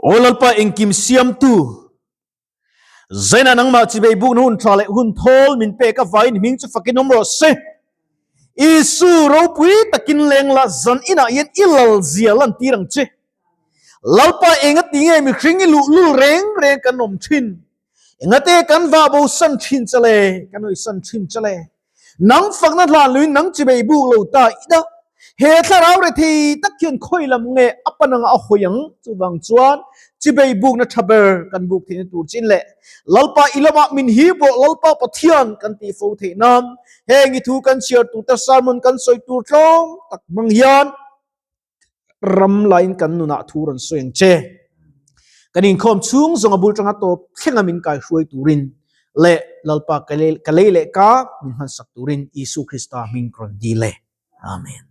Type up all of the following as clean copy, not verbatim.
Aw Lalpa engkim siamtu, Zaina nangmah chibei bukna hun tha leh hun thawl min pek avangin hming chu fakin awm rawh se. Isu ropui takin leng la zan inah hian i lal zia lantir ang che. Lalpa engati nge mihring i luhlul reng reng kan awm thin? Engate kan vah bo san thin che le? Kan hawi san thin che le? Nang fakna hlan luin nang chibei buk lo ta ina he thlarau rethei tak hian khawi lam nge a pan anga a hawi ang? Chuvang chuan chibei bukna tha ber kan buk theihna tur chin leh Lalpa i lamah min hip rawh Lalpa Pathian kan tih fo theih nan heng i thu kan chhiar tur te sermon kan sawi tur tlawm tak hmang hian ram laiin kan nunah thu rawn sawi ang che. Kan inkhawm chhung zawng a bul tanga tawp thlenga min kaihruai turin leh Lalpa ka lei leh ka min hmansak turin Isu Krista hming ka rawn dil e. Amen.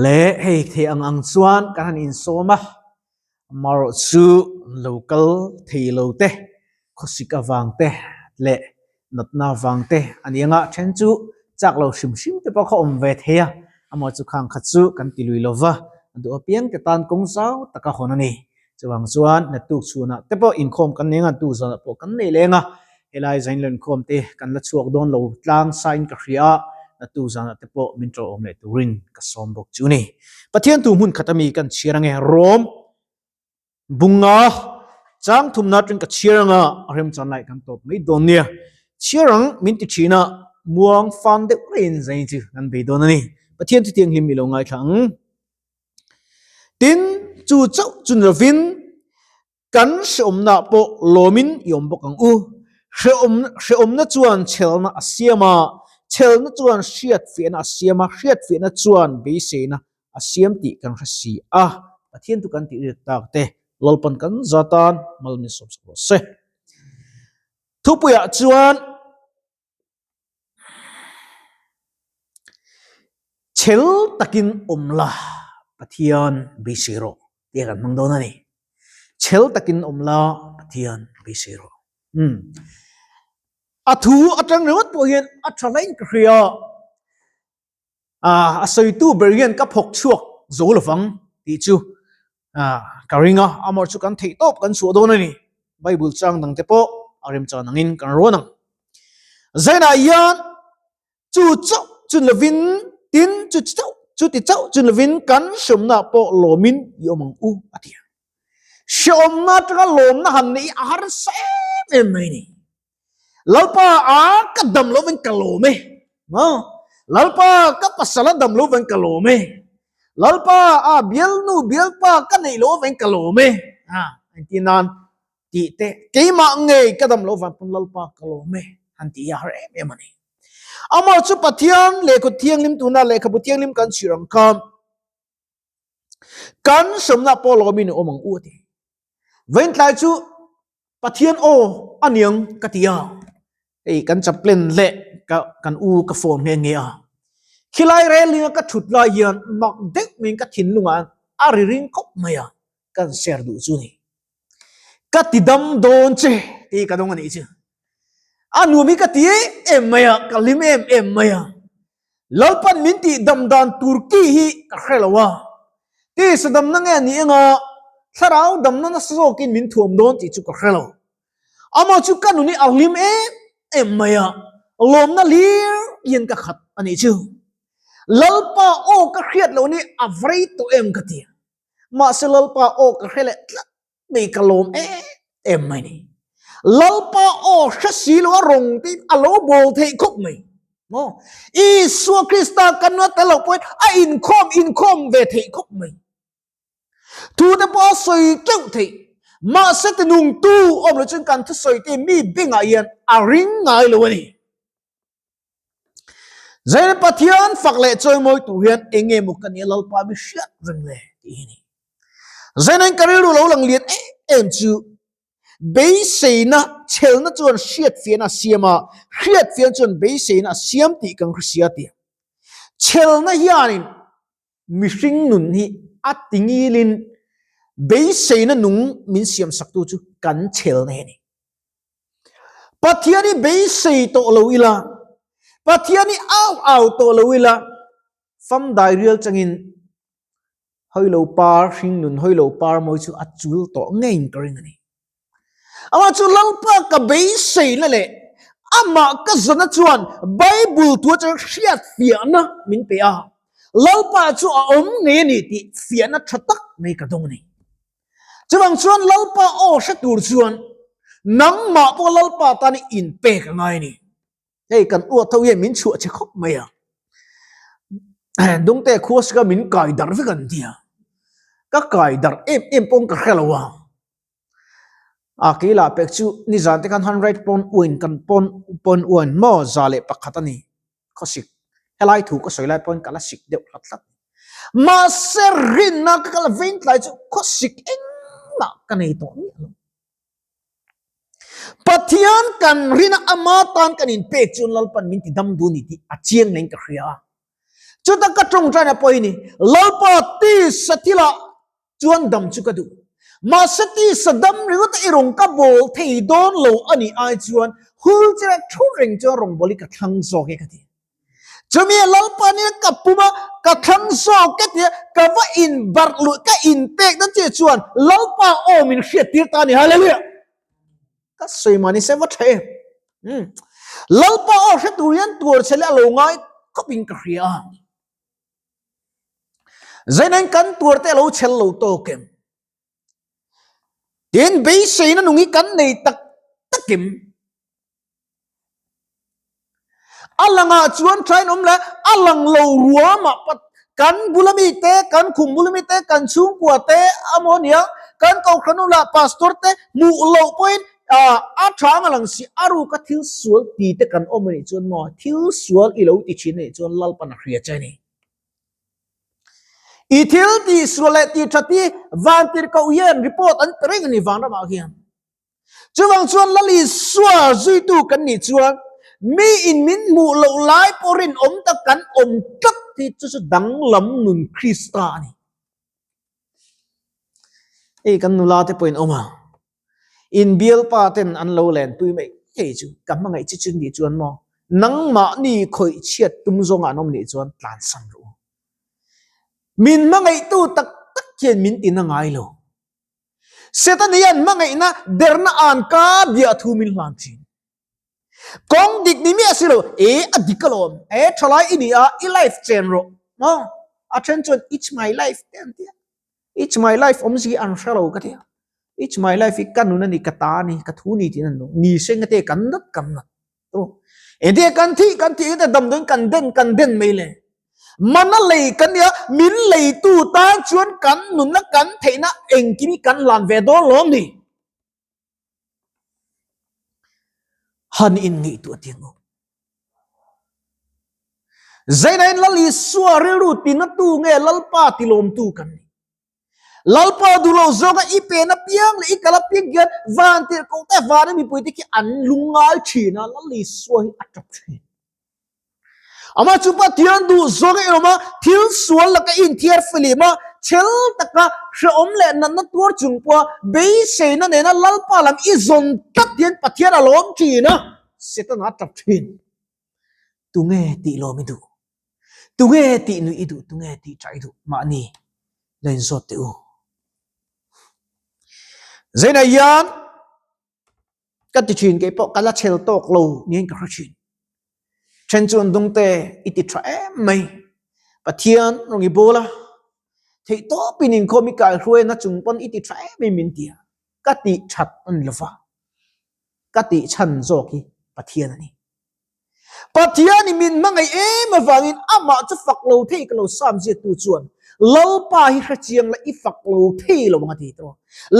Le hei thei ang ang chuan kan han insawm a, amaherawh chu lo kal thei lo te, khawsik avang te leh natna avang te a ni anga then chu chak lo hrim hrim te pawh kha awm ve thei a, amaw chu khang kha chu kan ti lui lova, a duh apiang te tan kawng zau taka hawn a ni. Chuvang chuan naktuk chhunah te pawh inkhawm kan nei anga tu zanah pawh kan nei leng a, helai zain lo inkhawm te kan la chhuak dawn lo tlang sain ka hria a, naktuk zanah te pawh min tawh awm leh turin ka sawm bawk chu ni. Pathian tu hmun khat ami kan chhiar ange Rom bunga chang thumna atang ka chhiar anga a remchan lai kan tawp mai dawn nia. Chhiar ang min ti thin a, muang fang deuh raiin zain chu kan bei dawn a ni. Pathian chu thianghlim i lo ngaithla ang. Tin, chu chauh chu ni lovin kan hrehawmna pawh lawmin i awm bawk ang u. Hrehawm, hrehawmna chuan chhelna a siam a, chhelna chuan hriatfiahna a siam a, hriatfiahna chuan beiseina a siam tih kan hre si a. Pathian chu kan tih rik tak te Lalpan kan za tan mal min sawmsak rawh se. Thupuiah chuan Chhel takin awm la, Pathian beisei rawh tih kan hmang dawn a ni. Chhel takin awm la, Pathian beisei rawh. Umm. A thu atang ringawt pawh hian a tha hlain ka hria. A sawitu ber hian ka phawk chhuak zo lovang tih chu ka ring a, amah chu kan theih tawp kan chhuah dawn a ni. Bible chang dang te pawh a remchan angin kan rawn ang. Zainah hian chu chauh chu lovin tin chu chauh chu ti chauh chu lovin kan hreawmna pawh lawmin i awm ang u a ti a. Hreawmna atanga lawmna han neih a harsa em em mai a ni. Lalpa a ka dam lo veng ka lawm e. Maw? Lalpa ka pasal a dam lo veng ka lawm e. Lalpa a bialnu bialpa ka neih lo veng ka lawm e. A engtin nan tih te keimah ngei ka dam lo vang pawn Lalpa ka lawm e han tih hi a har em em a ni. Amah chu Pathian lehkhaw thianghlim tuna lehkhabu thianghlim kan chhir ang kha kan sawmna pawh lawmin i awm ang u a ti. Vawiintlai chu Pathian aw a niang ka ti a, hei kan chaplain leh ka kan u ka phone nghe nghe a. Khilai relinga ka thut lai hian mak deuh maiin ka thinlungah a ri ring khawp mai a, kan share duh chu ni. Ka ti dam dawn che tih ka dawng a nih chu. A nuam hi ka ti em em mai a, ka hlim em em mai a. Lalpan min tih dam dan tur ki hi ka hre lo a, tisa damna nge a nih anga thlarau damna nasa zawkin min thuam dawn tih chu ka hre lo. Amah chu ka nun hi a hlim em em mai a, lawmna hlir hian ka khat a nih chu. Lalpa aw ka hriat loh ni a vrei tawh em ka ti a, mahse Lalpa aw ka hre leh tlat mai ka lawm em em mai ni. Lalpa aw hre si lo a rawng te a lo bawl theih khawp mai. Maw? Isua Krista kan nua tel lo pawhin a inkhawm inkhawm ve theih khawp mai. Thu te pawh a sawi teuh theih. Mahse ti nungtu awm lo chuan kan thusawi te mi bengah hian a ring ngai lo a ni. Zaina Pathian fak leh chawimawi tur hian eng nge maw ka nia Lalpa mi hriat reng le tih hi ni. Zaina in ka rilru lo lang lian em em chu beiseina chhelna chuan hriatfiahna a siam a, hriatfiahna chuan beiseina a siam tih kan hresia tia. Chhelna hianin mihring nun hi a tingilin beiseina nung min siam saktu chu kan chhelna hi a ni. Pathian hi beisei tawh lo ila, Pathian hi au au tawh lo ila, fam dai rial changin. Hawilo par hringnun hawilo par mawi chu a chul tawh ngeiin ka ring a ni. Amah chu Lalpa ka beiseina leh amah ka zawna chuan Bible thu atanga hriatfiahna min pe a, Lalpa chu a awm ngei a ni tih fiahna tha tak mai ka dawng a ni. Chuvang chuan Lalpa aw hre tur chuan nangmah pawh Lalpa tan i inpek a ngai a ni. Hei kan uat ho hian min chhuah che khawp mai a. Dungte khua sika min kai darh vek an tia. Ka kai darh em em pawh ka hre lo a. A kei lah pek chu nizan te khan 100 pawn uain kan pawn pawn uain maw za leh pakhat a ni. Khawsik helai thu ka sawi lai pawn ka la sik deuh hlat hlat. Mahse rinna ka kal vein tlai chu khawsik engmah ka nei tawh miah lo. Pathian kan rina ama tan kan inpek chuan Lalpan min ti dam duh ni tih a chiang leng ka hria a. Chuta ka tawngtaina pawh hi ni, Lalpa tisa thilah chuan dam chu ka duh. Mahse tisa dam ringawt a i rawn ka bawl thei dawn lo a nih ai chuan hul chera thu reng chuan rawngbâwl hi ka thlang zawk e ka ti. Chumi a Lalpa nia ka pum a, ka thlang zawk e tia ka va inbarh luh ka inpekna che chuan Lalpa aw min hriattir ta a ni. Hallelujah! Ka sawi mah ni se va tha em. Hmm. Lalpa aw hre tur hian tuar che leh a lo ngai khawpin ka hria a. Zainain kan tuar te a lo chhel lo tawk em? Tin, beiseina nung hi kan nei tak tak em? A langah chuan thain awm le, a lang lo ruamah pat kan bula mite, kan khum bula mite, kan chhungkua te amaw nia, kan kohhran ula pastor te hmuh loh pawhin a tha ang a lang si, a ruka thil sual ti te kan awm anih chuan maw, thil sual i lo ti thin anih chuan Lalpan a hria che a ni. I thil tih sual leh tih that hi vantirhkoh hian report an pe reng a ni vanramah hian. Chuvang chuan Lal Isua zuitu kan nih chuan mi in min hmuh loh lai pawh rinawm tak kan awm tlat hi chu chu danglam nun Krista a ni. Hei kan nula te pawhin awm a, in bialpa ten an lo lenpui mai ngei chu ka hmangaih chi chu nih chuan maw nangmahni khawih chhiat tum zawnga an awm nih chuan tlansan rawh u. Min hmangaihtu tak tak hian min tina ngai lo. Satan hian hmangaihna derna an ka biah thu min hlan thin. Kawng dik ni miah si lo, e a dik alawm, e thalai i ni a, i life chen rawh. Maw? A then chuan it's my life te an ti a. It's my life awmzi hi an hre lo ka ti a. It's my life hi ka nun a ni, ka ta a ni, ka thu ni tiin an lo. Ni se ngate kan nat kan nat. Engtin kan thih kan thih te damdawiin kan den kan den mai le. Mana lei kan nia, min leitu tan chuan kan nunna kan theihna engkim hi kan hlan ve dawn lawm ni. Han inngaihtuah tiang u. Zainain Lal Isua rilru tinatu nge Lalpa tilawmtu kan ni. Lalpa duh lo zawka i pen apiang leh i kal apiang hian vantirhkoh te vana mipui te khi an lungngai thin a, Lal Isua hi a tap thin. Amah chu Pathian duh zawng a inawm a, thil sual laka inthiar filim a, chhel taka hrehawm leh natna tuar chung pawha beiseina nena Lalpa lam i zawn tlat hian Pathian a lawm thin a, Setana a tap thin. Tunge tih lawm i duh? Tunge tih nuih i duh? Tunge tih tah i duh? Mahni la inzawt teh u. Zainah hian ka ti thin kei pawh ka la chhel tawk lo niin ka hre thin. Then chuan dungte i ti tha em mai. Pathian rawn i bawl a, theih tawpin inkhawm i kaihruaina chung pawn i ti tha em em min ti a, ka tih that a ni lova, ka tih chhan zawk hi Pathian a ni. Pathianin min hmangaih em avangin amah chu fak lo thei ka lo sam ziaktu chuan Lalpa hi hrechiang la i fak lo thei lo ang a ti tawh.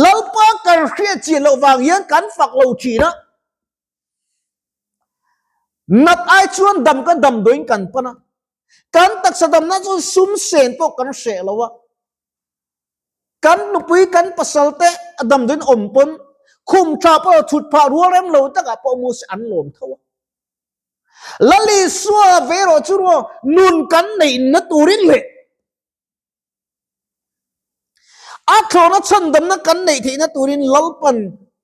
Lalpa kan hriatchian loh vang hian kan fak lo thin a. Nat ai chuan dam kan damdawiin kan pan a. Kan taksa damna chuan sum sen pawh kan hreh lo a. Kan nupui kan pasal te a damdawiin awm pawn khum tha pawh thut phah rual rem lo takah pawh mu se an lawm tho a. Lal Isua ve erawh chu ruah nun kan neihna turin leh a thlawhna chhandamna kan neih theihna turin Lalpan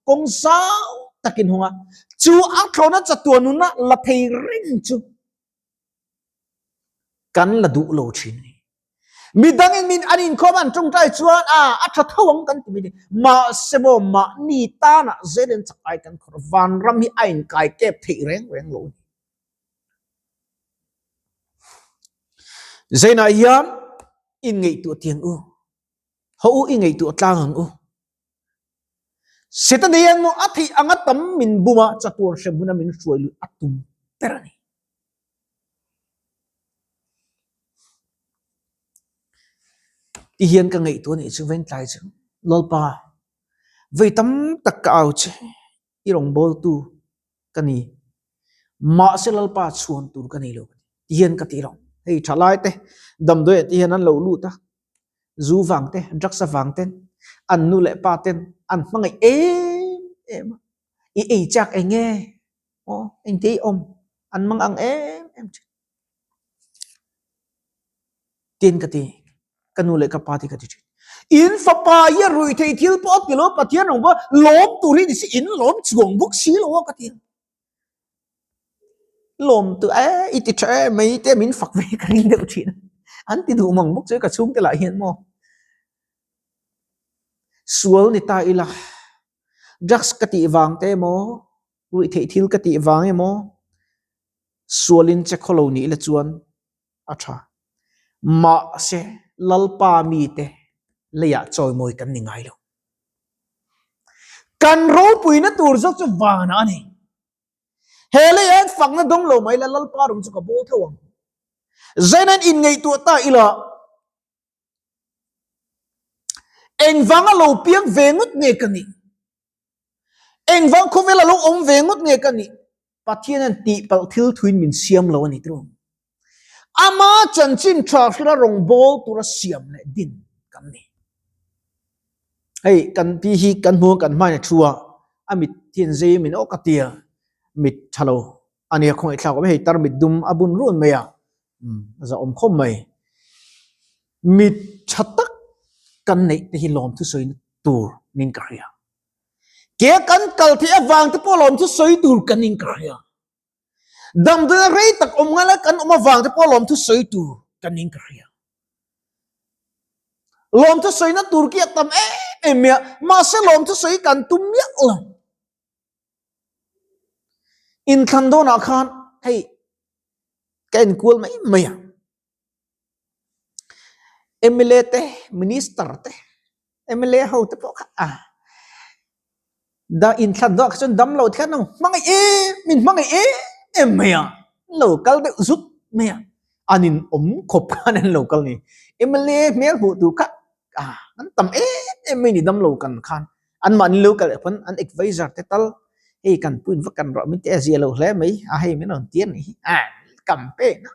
kawng zau takin hawng a, chu a thlawhna chatuan nuna la thei reng chu kan la duh lo thin a ni. Midangin min an inkhawm an tawngtai chuan a a tha tho ang kan ti mai thei. Mahse maw mahni tanah zelin chak ai kan khawrh vanram hi a inkai kep theih reng reng lo a ni. Zainah hian inngaihtuah tiang u. Ho u i ngaihtuah tlang ang u. Setana hian maw a theih anga tam min bum a, chatuan hrem huna min hruai luih a tum ber a ni. Ti hian ka ngaihtuah nih chu Ventlai chu Lalpa vei tam tak ka au che i rawngbawltu ka ni. Mahse Lalpa chhuan tur ka nei lo ti hian ka ti lo. Hei thalai te damdawi ah te hian an lo lut a, zu vang te, drugs avang ten an nu leh pa ten an hmangaih em em a, i ei chak eng nge aw engte i awm an mang ang em em thin. Tin ka ti, ka nu leh ka pa ti ka ti thin. In fapa hi a rui thei thil pawh a ti lo, Pathian rang pawh lawm tur hi ni si, in lawm chuang bawk si lo a ka ti. Lawm tu e, i ti tha e mai te min fak ve ka ring deuh thin. An ti duh mang bawk chu ka chhungte lah hian maw. Sual ni ta ila, drugs ka tih vang te emaw, ruihtheih thil ka tih vang emaw, sualin che khaw lo nih la chuan a tha. Mahse, Lalpa mite leiah chawimawi kan ni ngai lo. Kan ropuina tur zawk chu vanah a ni. He leiah hian fakna dawng lo mai la Lalpa rawng chu ka bawl tho ang. Zainain inngaihtuah ta ila, engvanga lo piang ve ngawt nge ka nih? Engvang khawvel a lo awm ve ngawt nge ka nih? Pathian hian tihpalh thil thuin min siam lo a ni tiraw? Ama chanchin tha hrila rawngbâwl tura siam leh din kan ni. Hei kan pi hi kan hmu a kan hmain a thu a, a mit hian zei min awk a tia, mit tha lo a nia khawngaihthlak awm e, hei tarmit dum a bun run mai a, a zahawm khawp mai. Mit tha tak kan neih te hi lawmthu sawina tur nin ka hria. Ke kan kal theih avang te pawh lawmthu sawi tur kan in ka hria. Damdawi rei tak awm ngai lai kan awm avang te pawh lawmthu sawi tur kan in ka hria. Lawmthu sawina tur khi a tam em em mai a, mahse lawmthu sawi kan tum miah lo. Inthlan dawnah khan hei ka enkual mai mai a. Mla te, Minister te, mla ho te pawh kha a da inthlan dawnah kha chuan dam lo te khan an hmangaih em min hmangaih em em mai a, an lo kal deuh zut mai a, an in awm khawp khan an lo kal a ni. Mla hmel hmuh tur kha a an tam em em mai a ni dam lo kan khan. Anmahni lo kal leh pawn an advisor te tal hei kan puin vak kan rawh min ti a zia lo hle mai a hei min rawn ti a nih hi a campaign a.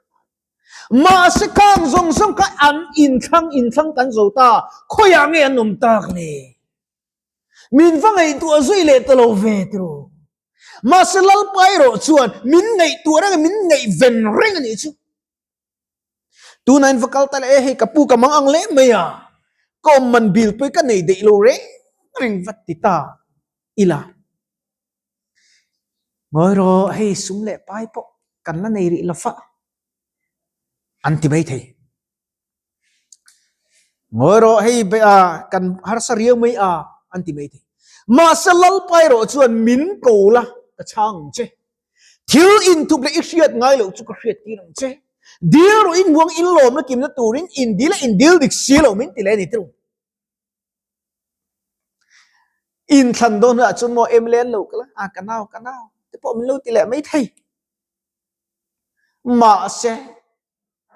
Mahse khang zawng zawng kha an inthlang inthlang kan zo ta, khawiah nge an awm tak le? Min va ngaihtuah zui leh ta lo ve tiraw? Mahse Lalpa erawh chuan min ngaihtuah reng a, min ngaihven reng a nih chu. Tunah in va kal ta leh e, hei ka pu ka mang ang leh mai a, ka awm man bil pawh hi ka nei daih lo reng reng va ti ta ila. Ngawi rawh, hei sum leh pai pawh kan la nei rih lo fa an ti mai thei. Ngawi rawh, hei a kan harsa riau mai a an ti mai thei. Mahse Lalpa erawh chuan min ko la ka chhang ang che. Thil inthup leh i hriat ngai loh chu ka hriat tir ang che. Dil rawh in huang in lawmna kimna turin in dil a in dil dik si lo min ti leh a ni tirh. Inthlan dawn hunah chuan maw em len lo ka la, a ka nau ka nau te pawh min lo ti leh mai thei. Mahse,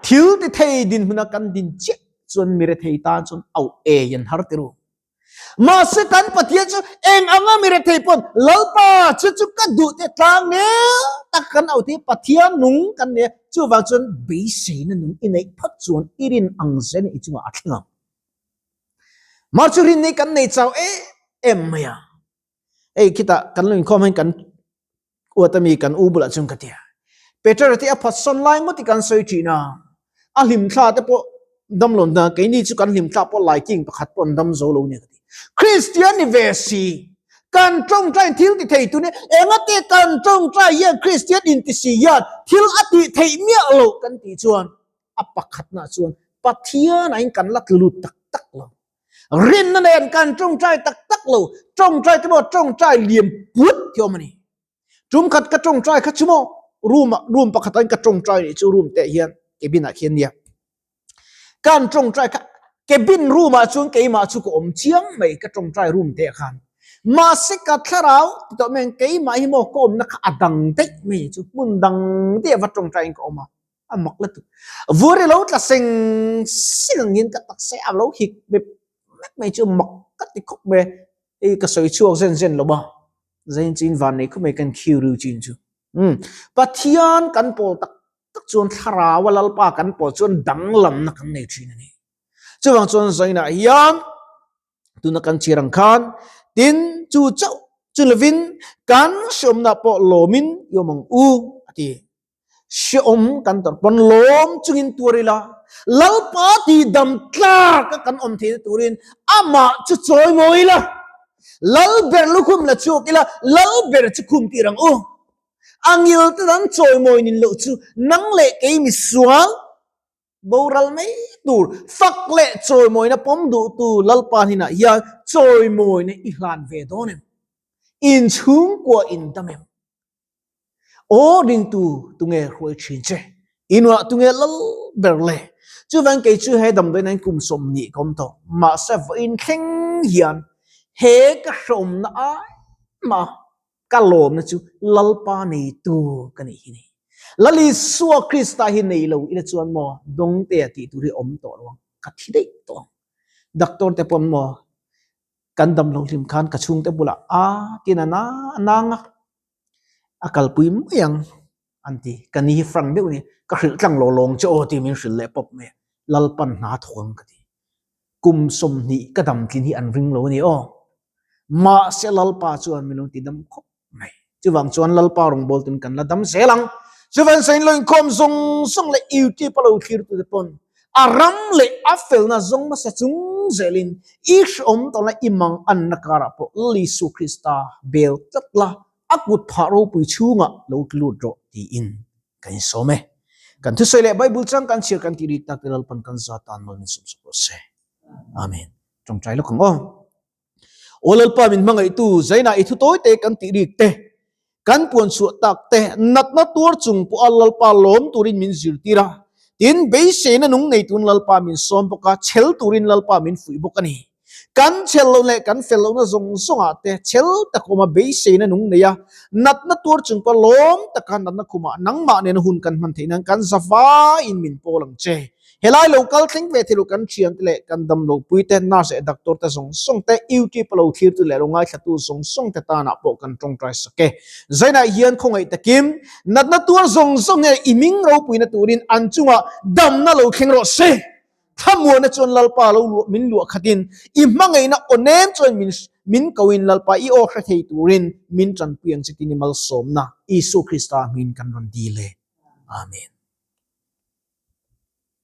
thil ti thei dinhmuna kan din chiah chuan mi rethei tan chuan auh ei an har ti ru. Mahse kan Pathian chu eng anga mi rethei pawn Lalpa chu chu ka duh te tlang nel tak kan auh te Pathian nung kan nia chuvang chuan beiseina nung i neih phawt chuan i rin ang zel i chungah a thleng ang. Mah chu rin nei kan nei chau em em mai a. Hei khitah kan lo inkhawm hian kan uat ami kan u bulah chuan ka ti a. Peter te a phatsawn lai ngawt hi kan sawi thin a. A hlimthla te pawh dam lo na keini chu kan hlimthla pawh laiking pakhat pawh an dam zo lo nia ka ti. Kristian ni ve si kan tawngtai thil ti thei tun engate kan tawngtai hian Kristian inti si hian thil a tih theih miah loh kan tih chuan a pakhatna chuan. Pathian ah in kan la tlu lut tak tak lo. Rinna nen kan tawngtai tak tak lo. Tawngtai te maw tawngtai liam put hi awm a ni. Tum khat ka tawngtai kha chu maw room ah room pakhat ah in ka tawngtai nih chu room te ah hian cabin ah khian nia. Kan tawngtai kha cabin room ah chuan keimah chu ka awm chiang mai ka tawngtai room te ah khan. Mahse ka thlarau ti tawh mai ang keimah hi maw ka awmna kha a dang daih mai chu hmun dang daih a va tawngtai in ka awm a. A mak la tuk. Vur i lo tla seng seng ang hian ka taksa a lo hik mep mep mai chu mak ka ti khawp mai. Hei ka sawi chhuak zen zen lo a, zain chin van nei khawp mai kan khiu riu chin chu. Umm Pathian kan pawl tak tak chuan thlarau a Lalpa kan pawl chuan danglamna kan nei thin a ni. Chuvang chuan zainah hian tuna kan chhiar ang khan tin chu chauh chu lovin kan hreawmna pawh lawmin i awm ang u a ti. Hreawm kan tawrh pawn lawm chungin tuar ila, Lalpa tih dam tlak a kan awm theihna turin amah chu chawi mawi ila, Lal ber lukhum la chhuak ila, Lal ber chu khum tir ang u. A ngil te dang chawi mawi nin loh chu nang leh kei misual boral mai tur fak leh chawimawina pawm duhtu Lalpa hnenah hian chawimawina i hlan ve dawn em? Inchhungkua in dam em? Aw ringtu tunge hruai thin che? Inunah tunge lal ber le? Chuvang kei chu he damdawiin an kum 20 ka awm tawh. Mahse vawiin thleng hian he ka hreawmna ai mah ka lawmna chu Lalpa neitu ka nih hi ni. Lal Isua Krista hi nei lo ila chuan maw dawngtea tih tur hi awm tawh lo ang, ka thi daih tawh ang. Doctor te pawn maw kan dam lo hlim khan ka chhungte bulah a tin a na a nang a, a kalpui mai ang an ti. Ka ni hi frank deuh a ni, ka hrilh tlang lo lawng che aw tih min hrilh leh pawp mai a, Lalpan hna thawk ang ka ti. Kum 20 ka dam tlin hi an ring lo a ni aw. Mahse Lalpa chuan min lo ti dam khawp mai. Chuvang chuan Lalpa rawngbawltu in kan la dam zel ang. Chuvang sain lo inkhawm zawng zawng leh YouTube a lo thlirtute pawn a ram leh a felna zawng hmasa chung zelin i hrehawm tawhna i mang anna karah pawh Lal Isu Krista bel tlat la, a kut phah ropui chhungah lo tlut rawh tiin kan insawm e. Kan thusawi leh Bible chang kan chhiar kan tih rik tak te Lalpan kan za tan mal min sawmsak rawh se. Amen. Tawngtai lawk ang aw. Aw Lalpa min hmangaihtu Zainah i thu tawi te kan tih rik te, kan puan chhuah tak te, natna tuar chung pawha Lalpa lawm turin min zirtir a, tin beiseina nung nei tun Lalpa min sawm bawk a, chhel turin Lalpa min fuih bawk a ni. Kan chhel loh leh kan fel lohna zawng zawngah te chhel tak awma beiseina nung nei a, natna tuar chung pawha lawm taka natna khumah nangmah nena hun kan hman theih nan kan zavaiin min pawl ang che. Helai lo kal thleng ve thil kan thiante leh kan damlopui te, nurse leh doctor te zawng zawng te, YouTube a lo thlirtu leh lo ngaithlatu zawng zawng te tanah pawh kan tawngtai sak e. Zainah hian khawngaih takin natna tuar zawng zawng nge i ming ropuina turin an chungah damna lo thleng rawh se. Thlamuana chuan Lalpa lo luah min luah khatin i hmangaihna aw nem chuan min min koin Lalpa i aw hre thei turin min tanpui ang che tin i malsawmna Isua Krista hmingin kan rawn dil e. Amen.